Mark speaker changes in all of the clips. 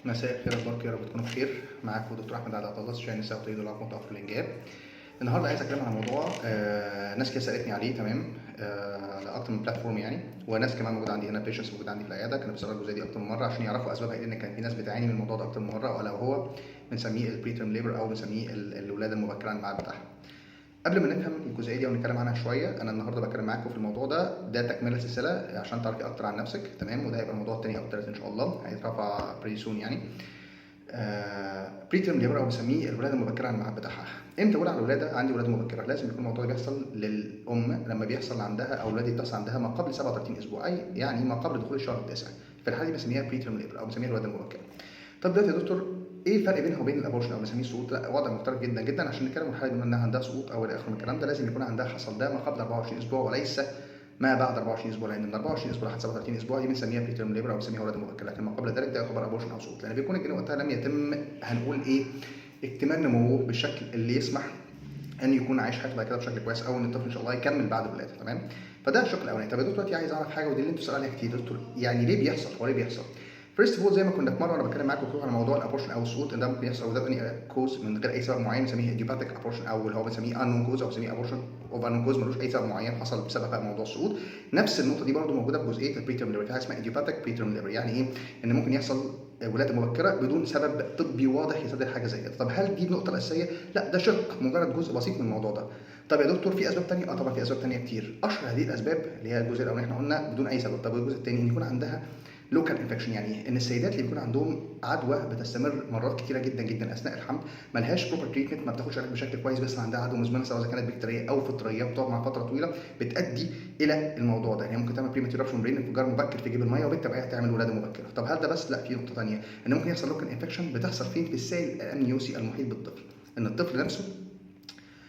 Speaker 1: مساء الخير، اخباركم؟ يا رب تكونوا بخير. معاكم دكتور احمد عادل عطا الله، استشاري النساء وتوليد العقم وتاخر الانجاب. النهارده عايز اتكلم عن موضوع ناس كتير سالتني عليه، تمام، على اكتر من platform يعني، وناس كمان موجودة عندي هنا، patients موجودة عندي في العياده، كانوا بيسالوا الجزئية دي اكتر من مرة عشان يعرفوا اسبابها، لان كان في ناس بتعاني من الموضوع ده اكتر من مره، ولا هو بنسميه ال preterm labor او بنسميه الولادة المبكرة عن الميعاد بتاعها. قبل ما نفهم الجزئية دي ونتكلم عنها شويه، انا النهارده بتكلم معاكم في الموضوع ده، ده تكمله سلسلة عشان تعرفي اكتر عن نفسك، تمام؟ وده هيبقى الموضوع الثاني او الثالث ان شاء الله، هيترفع pretty soon يعني. preterm labor او بنسميه الولادة المبكرة عن الميعاد بتاعها. امتى اقول على الولادة عندي ولاده مبكره؟ لازم يكون الموضوع ده بيحصل للام لما بيحصل عندها او الولادة بتحصل عندها ما قبل 37 اسبوع، اي يعني ما قبل دخول الشهر التاسع. في الحالة دي بنسميها preterm labor او بنسميها الولادة المبكره. طب دلوقتي يا دكتور، ايه الفرق بينها وبين ال abortion او بنسميه سقوط؟ لا، وضع مختلف جدا جدا. عشان نتكلم عن الحالة دي انها عندها سقوط او الى اخره من الكلام ده، لازم يكون عندها حصل ده ما قبل 24 اسبوع وليس ما بعد 24 اسبوع، لان من 24 اسبوع لحد 37 اسبوع دي بنسميها preterm labor او بنسميها ولاده مبكره، لكن ما قبل ذلك ده يعتبر abortion او سقوط، لان بيكون الجنين وقتها لم يتم، هنقول ايه، اكتمال نموه بالشكل اللي يسمح ان يكون عايش حياته بعد كده بشكل كويس، او ان الطفل ان شاء الله يكمل بعد الولادة، تمام؟ فده الشق الاولاني. طب يا دكتور، دلوقتي عايز اعرف حاجه، ودي اللي انتوا بتسالوا عليها كتير، دكتور يعني ليه بيحصل؟ هو ليه بيحصل؟ first of all، زي ما كنا في مرة وانا بتكلم معاكم على موضوع ال abortion او السقوط، ان ده ممكن يحصل without any cause، من غير اي سبب معين، بنسميه idiopathic abortion او اللي هو بنسميه unknown cause او بنسميه abortion of unknown cause، ملوش اي سبب معين حصل بسبب بقى موضوع السقوط. نفس النقطة دي برضو موجودة في جزئية ال preterm labor، في حاجة اسمها idiopathic preterm labor. يعني ايه؟ ان ممكن يحصل ولاده مبكرة بدون سبب طبي واضح يسدد حاجة زي كده. طب هل دي النقطة الاساسيه؟ لا، ده شق، مجرد جزء بسيط من الموضوع ده. طب يا دكتور، في اسباب ثانية؟ اه طبعا في اسباب ثانية كتير. اشهر هذه الاسباب اللي هي الجزء الاولاني احنا قلنا بدون اي سبب. طب الجزء الثاني ان يكون عندها local infection. يعني ايه؟ ان السيدات اللي بيكون عندهم عدوى بتستمر مرات كتيرة جدا جدا اثناء الحمل، ملهاش proper treatment، ما بتاخدش علاج بشكل كويس، بس عندها عدوى مزمنة سواء اذا كانت بكتيريه او فطريه، بتقعد مع فترة طويله، بتؤدي الى الموضوع ده. يعني ممكن تعمل premature rupture membrane، انفجار مبكر في جيب الميه، وبالتبعيه تعمل ولاده مبكره. طب هل ده بس؟ لا، في نقطة ثانية، ان ممكن يحصل local infection. بتحصل فين؟ في السائل الامنيوسي المحيط بالطفل، ان الطفل نفسه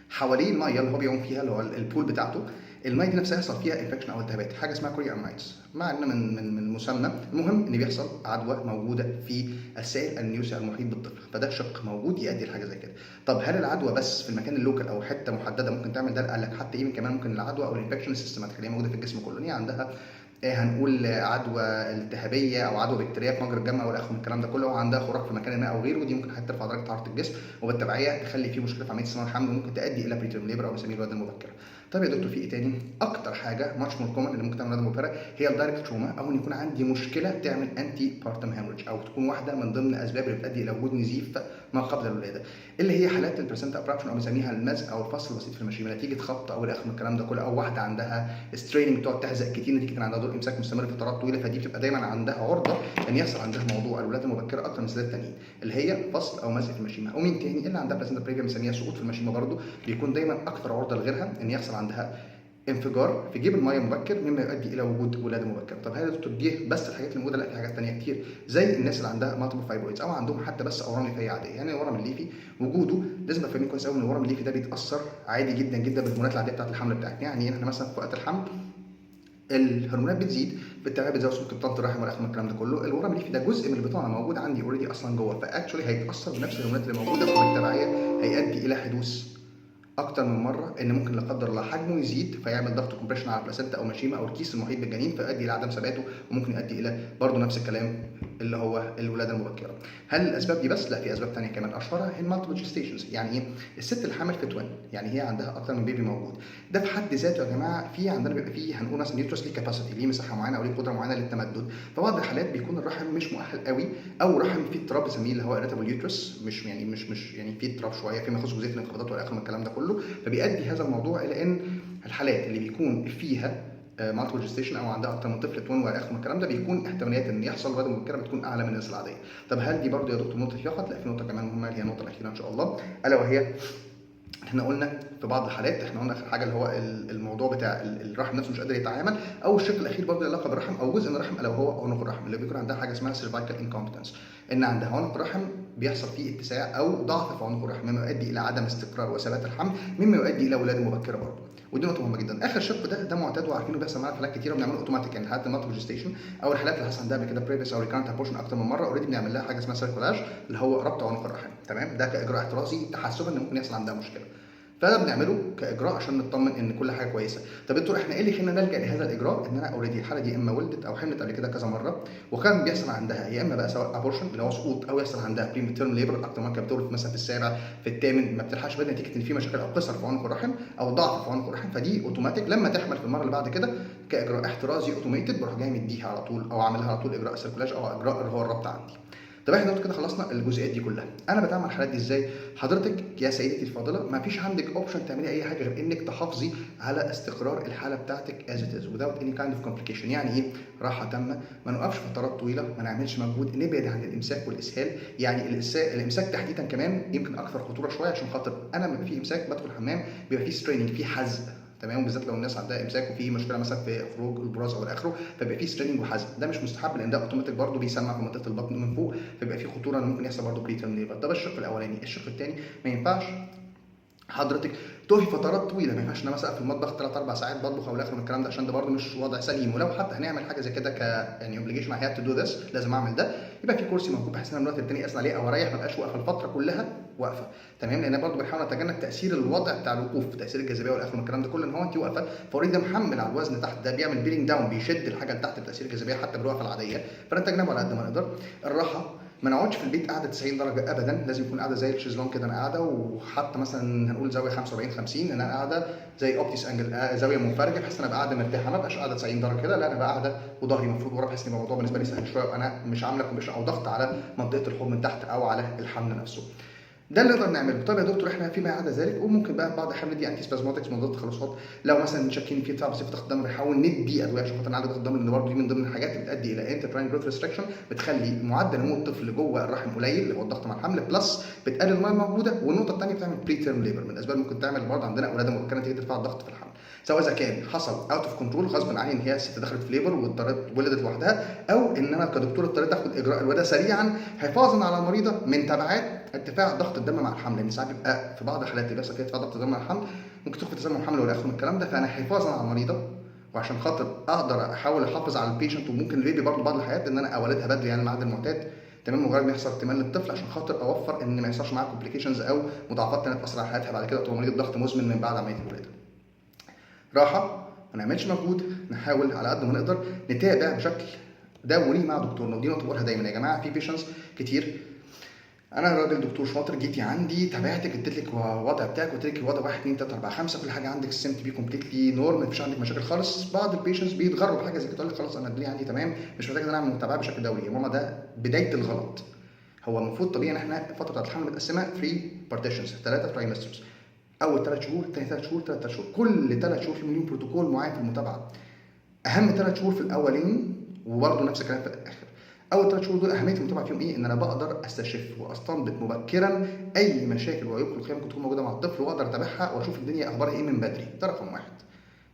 Speaker 1: حواليه المية اللي هو بيعوم فيها، اللي هو ال pool بتاعته، المية دي نفسها يحصل فيها infection او التهابات، حاجة اسمها chorioamnionitis، مع ان من مسمى. المهم ان بيحصل عدوى موجودة في السائل الامنيوسي المحيط بالطفل، فده شق موجود يؤدي لحاجة زي كده. طب هل العدوى بس في المكان ال local او حتة محددة ممكن تعمل ده؟ قال لك حتى even كمان ممكن العدوى او ال infection systematic اللي هي موجودة في الجسم كله، ان هي عندها هنقول عدوى التهابيه او عدوى بكتيريه في مجرى الدم او الاخر من الكلام ده كله، وعندها خراج في مكان ما او غيره، ودي ممكن حتى ترفع درجه حرارة الجسم، وبالتبعيه تخلي فيه مشكلة في عملية استمرار الحمل، وممكن تؤدي الى preterm labor او بنسميه الولادة المبكره. طيب يا دكتور، في ايه تاني؟ اكتر حاجة much more common اللي ممكن تعمل ولاده مبكرة هي ال direct trauma، او ان يكون عندي مشكلة تعمل antepartum hemorrhage، او تكون واحدة من ضمن الاسباب اللي بتؤدي الى وجود نزيف ما قبل الولادة، اللي هي حالات ال placenta abruption او بنسميها المزق او الفصل البسيط في المشيمه نتيجة خبط او الى اخره من الكلام ده كله، او واحدة عندها straining، بتقعد تحزق كتير نتيجة ان عندها دور امساك مستمر فترات طويله، فدي بتبقى دايما عندها عرضه ان يحصل عندها موضوع الولادة المبكرة اكتر من السيدات التانيين، اللي هي فصل او مزق في المشيمه. ومين تاني؟ اللي عندها placenta previa، بنسميها سقوط في المشيمه، برضه بيكون دايما اكثر عرضه لغيرها ان يحصل عندها انفجار في جيب المية مبكر، مما يؤدي الى وجود ولاده مبكره. طب هل يا دكتور دي بس الحاجات اللي موجوده؟ لا، في حاجات ثانية كتير، زي الناس اللي عندها multiple fibroids او عندهم حتى بس اورام ليفيه عاديه. يعني الورم الليفي وجوده، لازم نبقى فاهمين كويس قوي ان الورم الليفي ده بيتاثر عادي جدا جدا بالهرمونات العادية بتاعت الحمل بتاعتنا. يعني احنا مثلا في وقت الحمل الهرمونات بتزيد، بالتالي بتزود سمك بطانه الرحم والى اخره من الكلام ده كله. الورم الليفي ده جزء من البطانة موجود عندي already اصلا جوه، ف actually هيتاثر بنفس الهرمونات اللي موجوده، وبالتبعيه هيؤدي الى حدوث اكتر من مرة ان ممكن لا قدر الله حجمه يزيد، فيعمل ضغط compression على ال placenta او مشيمه او الكيس المحيط بالجنين، فيؤدي الى عدم ثباته، وممكن يؤدي الى برضه نفس الكلام اللي هو الولادة المبكره. هل الاسباب دي بس؟ لا، في اسباب ثانية كمان، اشهرها هي ال multiple gestations. يعني ايه؟ الست اللي حامل في twin، يعني هي عندها اكتر من baby موجود. ده في حد ذاته يا جماعة في عندنا بيبقى فيه هنقول مثلا uterus ليه capacity، ليه مساحة معينة او ليه قدره معينة للتمدد. في بعض الحالات بيكون الرحم مش مؤهل قوي، او رحم فيه اضطراب بنسميه اللي هو irritable uterus، مش يعني مش يعني فيه اضطراب شوية فيما يخص جزئية الانقباضات والى اخره من الكلام ده كله، فبيؤدي هذا الموضوع الى ان الحالات اللي بيكون فيها multiple gestation او عندها اكتر من طفل twin والى اخره من الكلام ده، بيكون احتماليات ان يحصل ولاده مبكرة بتكون اعلى من الناس العاديه. طب هل دي برضه يا دكتور نقطة فقط؟ لا، في نقطة كمان مهمه، اللي هي النقطة الاخيرة ان شاء الله، الا وهي احنا قلنا في بعض الحالات، احنا قلنا اخر حاجة اللي هو الموضوع بتاع الرحم نفسه مش قادر يتعامل، او الشق الاخير برضه له علاقة بالرحم او جزء من الرحم، الا وهو عنق الرحم، اللي بيكون عندها حاجة اسمها cervical incompetence، ان عندها عنق الرحم بيحصل فيه اتساع او ضعف في عنق الرحم، مما يؤدي الى عدم استقرار وثبات الحمل، مما يؤدي الى ولاده مبكرة برضه. ودي نقطة مهمة جدا. اخر شق ده معتاد وعارفينه، بيحصل معانا في حالات كتيرة وبنعمله اوتوماتيك، يعني حالات ال multiple gestation او الحالات اللي حصل عندها قبل كده previous او recurrent abortion اكتر من مره، already بنعمل لها حاجة اسمها cerclage، اللي هو ربط عنق الرحم، تمام؟ ده كاجراء احترازي تحسبا ان ممكن يحصل عندها مشكله. فده بنعمله كاجراء عشان نطمن ان كل حاجة كويسة. طب دكتور احنا ايه اللي خلينا نلجا لهذا الاجراء؟ ان انا already الحالة دي اما ولدت او حملت قبل كده كذا مرة، وكان بيحصل عندها يا اما بقى سواء abortion اللي هو سقوط، او يحصل عندها preterm labor اكتر ما كانت بتولد مثلا في السابع في الثامن ما بتلحقش بدري نتيجة ان في مشاكل او قصر في عنق الرحم او ضعف في عنق الرحم. فدي اوتوماتيك لما تحمل في المرة اللي بعد كده كاجراء احترازي automated بروح جاي مديها على طول او عاملها على طول اجراء cerclage او اجراء اللي هو الربط عندي. طب احنا كده خلصنا الجزئيات دي كلها. انا بتعامل الحالات دي ازاي؟ حضرتك يا سيدتي الفاضلة ما فيش عندك option تعملي اي حاجة غير انك تحافظي على استقرار الحالة بتاعتك as it is without any kind of complication. يعني ايه؟ راحة تامة، ما نوقفش فترات طويلة، ما نعملش مجهود، نبعد عن الامساك والاسهال. يعني الامساك تحديدا كمان يمكن اكثر خطورة شوية، عشان خاطر انا لما في امساك بدخل الحمام بيبقى في straining، في حزق، تمام، وبالذات لو الناس عندها امساك وفي مشكلة مثلا في خروج البراز او اخره، فبيبقى في straining وحزق. ده مش مستحب لان ده اوتوماتيك برضه بيسمع في منطقة البطن من فوق، فبيبقى في خطورة ان ممكن يحصل برضه preterm labor. ده الشق الاولاني. الشق الثاني، ما ينفعش حضرتك تقفي فترات طويلة، ما ينفعش ان انا مثلا في المطبخ 3 4 ساعات بطبخ او الاخر من الكلام ده، عشان ده برده مش وضع سليم. ولو حتى هنعمل حاجة زي كده ك يعني obligation I have to do this، لازم اعمل ده، يبقى في كرسي موجود بحيث ان انا من الوقت التاني اسند عليه او اريح، ما ابقاش واقفة الفترة كلها واقفة، تمام. لان برده بنحاول نتجنب تاثير الوضع بتاع الوقوف، تاثير الجاذبية والاخر من الكلام ده كله، ان هو انت واقفة ف already ده محمل على الوزن تحت، ده بيعمل bearing down، بيشد الحاجة لتحت بتاثير الجاذبية حتى بالوقفه العادية، فنتجنبه على قد ما نقدر. الراحة، ما نقعدش في البيت قاعدة 90 درجه ابدا، لازم يكون قاعدة زي الشيزلون كده، انا قاعدة وحتى مثلا هنقول زاوية 45 50، ان انا قاعدة زي obtuse angle، زاوية منفرجه، بحيث ان انا ابقى قاعدة مرتاحة، ما ابقاش قاعدة 90 درجه كده، لا انا ابقى قاعدة وظهري مفرود ورا، بحيث ان الموضوع بالنسبة لي سهل شوية، وانا مش عامله compression او ضغط على منطقة الحوض من تحت او على الحمل نفسه. ده اللي نقدر نعمله. طيب يا دكتور احنا فيما عدا ذلك، وممكن بقى بعض الحمل دي antispasmodics، مضادات تقلصات، لو مثلا شاكين في ارتفاع بسيط في ضغط الدم بنحاول ندي ادوية عشان خاطر نعالج ضغط الدم، لان برضه دي من ضمن الحاجات اللي بتؤدي الى intrauterine growth restriction، بتخلي معدل نمو الطفل جوه الرحم قليل اللي هو الضغط مع الحمل، plus بتقلل المية الموجوده. والنقطة الثانية بتعمل preterm labor، من الاسباب ممكن تعمل برضه عندنا ولاده مبكرة نتيجة ارتفاع الضغط في الحمل، سواء اذا كان حصل out of control غصب عني ان هي الست دخلت في labor واضطرت ولدت لوحدها، او ان انا كدكتور اضطريت اخد اجراء الولادة سريعا حفاظا على المريضة من تبعات ارتفاع ضغط الدم مع الحمل، لان ساعات بيبقى في بعض الحالات اللي بيحصل فيها ارتفاع ضغط الدم مع الحمل ممكن تدخل في تسمم حمل والى اخره من الكلام ده. فانا حفاظا على المريضة وعشان خاطر اقدر احاول احافظ على ال patient وممكن ال baby برضه بعض الحالات ان انا اولدها بدري يعني الميعاد المعتاد، تمام، مجرد ما يحصل اكتمال للطفل، عشان خاطر اوفر ان ما يحصلش معاها complications او مضاعفات ثانية تاثر على حياتها بعد كده، تبقى مريض ضغط مزمن من بعد عملية الولادة. راحة، ما نعملش مجهود، نحاول على قد ما نقدر نتابع بشكل دوري مع دكتورنا. ودي نقطة بقولها دايما يا جماعة، في patients كتير، انا راجل دكتور شاطر، جيتي عندي تابعتك، اديت لك الوضع بتاعك، قلت لك الوضع 1 2 3 4 5، كل حاجة عندك seem to be completely normal، مفيش عندك مشاكل خالص. بعض ال patients بيتغروا بحاجة زي كده، تقول لك خلاص انا الدنيا عندي تمام، مش محتاج ان انا اعمل متابعه بشكل دوري. يا ماما ده بداية الغلط. هو المفروض طبيعي ان احنا الفترة بتاعت الحمل متقسمه 3 partitions، 3 trimesters، اول 3 شهور، ثاني 3 شهور، 3 شهور، كل 3 شهور في مليون بروتوكول معين في المتابعة. اهم 3 شهور في الاولين، وبرده نفس الكلام في الاخر. اول 3 شهور دول اهمية المتابعة فيهم ايه؟ ان انا بقدر استشف واستنبط مبكرا اي مشاكل وعيوب خلقية ممكن تكون موجودة مع الطفل، واقدر اتابعها واشوف الدنيا اخبارها ايه من بدري. ده رقم واحد،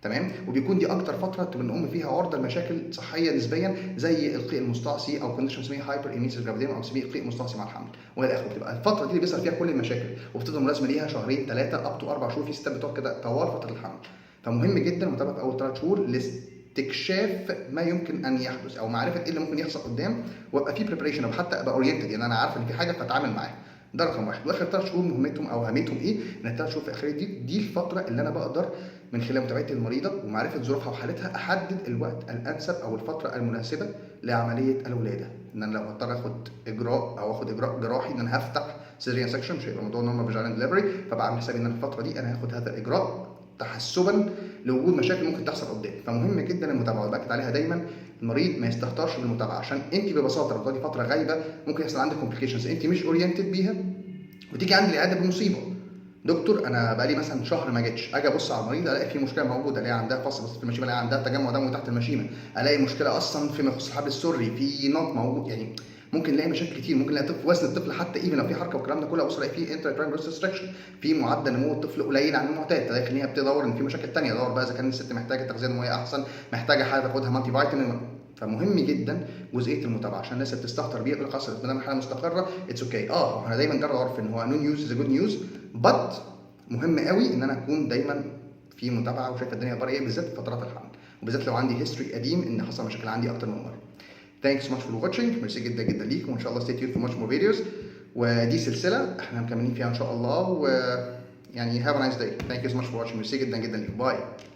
Speaker 1: تمام. وبيكون دي اكتر فترة تبقى الام فيها عرضه لمشاكل صحية نسبيا، زي القيء المستعصي او condition بنسميه hyperemesis gravidarum، او بنسميه القيء المستعصي مع الحمل والى اخره. بتبقى الفترة دي اللي بيظهر فيها كل المشاكل، وبتفضل ملازمه ليها شهرين 3 up to 4 شهور، في ستات بتقعد كده طوال فترة الحمل. فمهم جدا متابعه في اول 3 شهور لاستكشاف ما يمكن ان يحدث او معرفة ايه اللي ممكن يحصل قدام، وابقى في preparation او حتى ابقى oriented، يعني انا عارف ان في حاجة فاتعامل معاها. ده رقم واحد. واخر 3 شهور مهمتهم او اهميتهم ايه؟ ان الثلاث شهور في اخر دي الفترة اللي انا بقدر من خلال متابعتي للمريضه ومعرفة ظروفها وحالتها احدد الوقت الانسب او الفترة المناسبة لعملية الولادة. ان انا لو هضطر اخد اجراء او اخد اجراء جراحي، ان انا هفتح cesarean section، مش هيبقى الموضوع normal vaginal delivery، فبعمل حسابي ان انا الفترة دي انا هاخد هذا الاجراء تحسبا لوجود مشاكل ممكن تحصل قدام. فمهم جدا المتابعة، وباكد عليها دايما، المريض ما يستهترش بالمتابعة، عشان انت ببساطة لو تقعدي فترة غايبة ممكن يحصل عندك complications انت مش oriented بيها، وتيجي عندي العيادة بمصيبة. دكتور انا بقالي مثلا شهر ما جيتش، اجي ابص على المريض الاقي في مشكلة موجودة، الاقي عندها فصل بس في المشيمه، الاقي عندها تجمع دموي تحت المشيمه، الاقي مشكلة اصلا فيما يخص الحبل السري، في knot موجود، يعني ممكن نلاقي مشاكل كتير، ممكن نلاقي طفل وزن الطفل حتى even لو في حركة والكلام ده كله، ابص الاقي فيه intrauterine growth restriction، في معدل نمو الطفل قليل عن المعتاد، ده يخليها بتدور ان في مشاكل ثانية، دور بقى اذا كان الست محتاجه تغذية دموية احسن، محتاجه حاجة تاخدها multivitamin. فمهم جدا جزئية المتابعة عشان الناس اللي بتستهتر بيها يقول لك خلاص ما دام الحالة مستقره it's okay. احنا دايما جرى العرف ان هو no news is good news، but مهم قوي ان انا اكون دايما في متابعه وشايف الدنيا اخبارها ايه، بالذات في فترات الحمل، وبالذات لو عندي history قديم ان حصل مشاكل عندي اكتر من مرة. Thanks so much for watching، ميرسي جدا جدا ليكم، وان شاء الله stay tuned for much more videos. ودي سلسلة احنا مكملين فيها ان شاء الله، و يعني have a nice day. thank you so much for watching. ميرسي جدا جدا ليكم. bye.